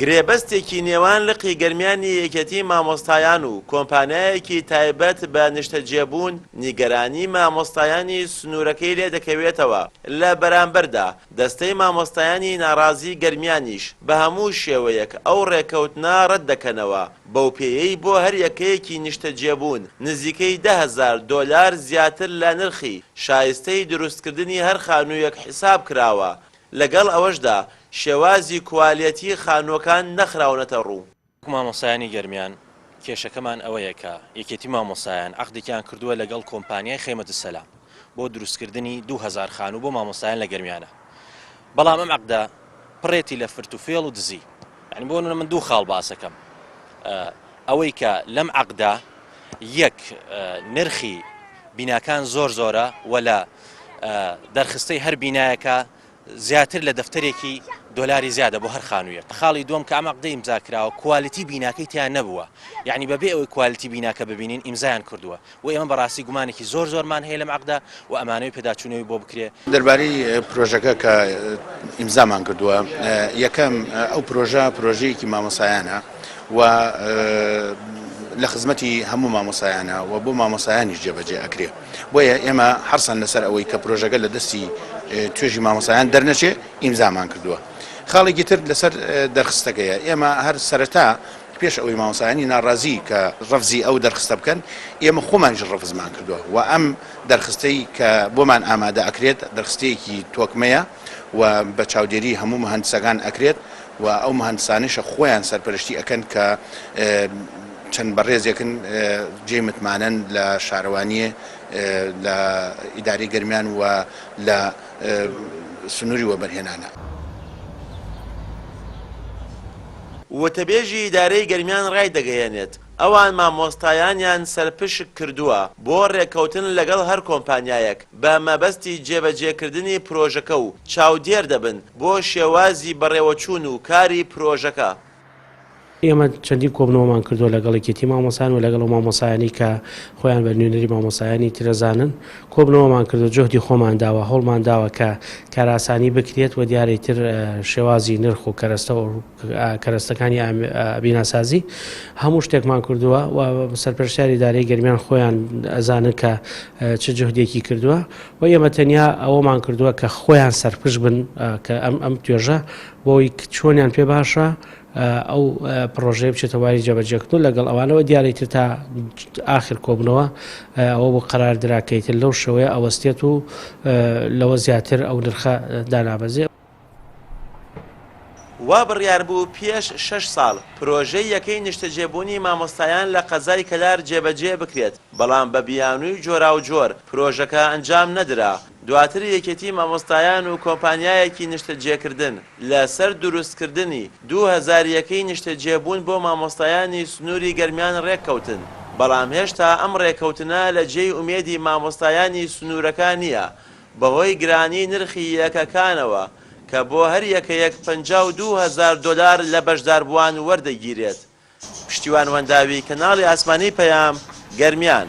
گرێبەستێکی نێوان لقی گەرمیانی یەکێتی مامۆستایان و کۆمپانیایەکی تایبەت بە نیشتەجێبوون نیگەرانی مامۆستایانی سنوورەکەی لێدەکەوێتەوە، لە بەرامبەردا دەستەی مامۆستایانی ناڕازی گەرمیانیش بە هەموو شێوەیەک ئەو ڕێکەوتنە ڕەتدەکەنەوە، بەوپێیەی بۆ هەر یەکەیەکی نیشتەجێبوون نزیکەی 10,000 دۆلار زیاتر لە نرخی شایستەی دروستکردنی هەر خانوویەک حیساب کراوە، لەگەڵ ئەوەشدا شێوازی کوالێتی خانووەکان نەخراونەتە ڕوو. وەک مامۆستایانی گەرمیان کێشەکەمان ئەوەیە کە یەکێتی مامۆستایان عەقدێکیان کردووە لەگەڵ کۆمپانیای خەیمەت السلام بۆ دروستکردنی 2000 خانوو بۆ مامۆستایان لە گەرمیانە بەڵام ئەم عەقدە پڕێتی لە فرت و فێڵ و دزی یعنی بۆ نمونە من دوو خاڵ باسەکەم ئەوەی کە لەم عەقدە یەک نرخی بیناکان زۆر زۆرە و لە دەرخستەی هەر بینایەکە زیاتر لە دەفتەرێکی دۆلاری زیادە بۆ هەر خانوویەک. خاڵی دووەم کە ئەم عەقدە ئیمزا کراوە کوالیتی بیناکەی تیا نەبووە یەعنی بەبێ ئەوەی کوالیتی بیناکە ببینین ئیمزایان کردووە و ئێمە بەڕاستی گومانێکی زۆر زۆرمان هەیە لەم عەقدە و ئەمانەوێ پێداچوونەوەی بۆ بکرێ. دەربارەی پرۆژەکە کە ئیمزامان کردووە یەکەم ئەو پرۆژە پرۆژەیەکی مامۆسایانە و لە خزمەتی هەموو مامۆسایانە و بۆ مامۆسایانیش جێبەجێ ئەکرێ. بۆیە ئێمە حەرسەن لەسەر ئەوەی کە پرۆژەکە لە دەستی توێژی مامۆستایان دەرنەچێ ئیمزامان کردووە. خاڵێکی تر لەسەر دەرخستەکەیە، ئێمە هەر سەرەتا پێش ئەوەی مامۆستایانی ناڕازی کە ڕەفزی ئەو دەرخستە بکەن، ئێمە خۆمانیش ڕەفزمان کردووە و ئەم دەرخستەی کە بۆمان ئامادە ئەکرێت دەرخستەیەکی تۆکمەیە و بە چاودێری هەموو مهندسەکان ئەکرێت و ئەو مهندسانەیشە خۆیان سەرپەرشتی ئەکەن کە چەند بەڕێزێکن جێی متمانەن لە شارەوانیێ لە ئیدارەی گەرمیان و لە سنووری وەبەرهێنانە. وتەبێژی ئیدارەی گەرمیان ڕایدەگەیەنێت، ئەوان مامۆستایانیان سەرپشک کردووە بۆ ڕێککەوتن لەگەڵ هەر کۆمپانیایەک بە مەبەستی جێبەجێکردنی پرۆژەکە و چاودێر دەبن بۆ شێوازی بەڕێوەچوون و کاری پرۆژەکە. ئێمە چەندین کۆبنەوەمان کردووە لەگەڵ یەکێتی مامۆستایان و لەگەڵ ئەو مامۆستایانەی کە خۆیان بە نوێنەری مامۆستایانی ترەزانن کۆبنەوەمان کردو جوهدی خۆمان داوە هەوڵمان داوە کە کارئاسانی بکرێت و دیارە ئیتر شێوازی نرخ و کەرەستە و کەرەستەکانی بیناسازی هەموو شتێکمان کردووە و سەرپەرشتیاری ئیدارەی گەرمیان خۆیان ئەزانن کە چ جوهدێکی کردووە و ئێمە تەنیا ئەوەمان کردووە کە خۆیان سەرپشک بن کە ئەم ئەم توێژە بۆی چۆنیان پێ باشە ئەو پڕۆژەیە بچێتە واری جێبەجێکردن و لەگەڵ ئەوانەوە دیارە ئیتر تا ئاخر کۆبنەوە ئەوە بۆ قەرار درا کە ئیتر لەو شێوەیە ئەوەستێت و لەوە زیاتر ئەو نرخە دانابەزێ. وا بڕیار بوو پێش شەش ساڵ پرۆژەی یەکەی نیشتەجێبوونی مامۆستایان لە قەزای کەلار جێبەجێ بکرێت، بەڵام بە بیانووی جۆراوجۆر پرۆژەکە ئەنجام نەدرا. دواتر یەکێتی مامۆستایان و کۆمپانیایەکی نیشتەجێکردن لەسەر دروستکردنی 2000 یەکەی نیشتەجێبوون بۆ مامۆستایانی سنووری گەرمیان رێککەوتن، بەڵام هێشتا ئەم رێککەوتنە لە جێی ئومێدی مامۆستایانی سنوورەکە نییە بەهۆی گرانی نرخی یەکەکانەوە کە بۆ هەر یەکەیەک 52 هەزار دۆلار لە بەشداربووان وەردەگیرێت. پشتیوان وەنداوی، کەناڵی ئاسمانی پەیام، گەرمیان.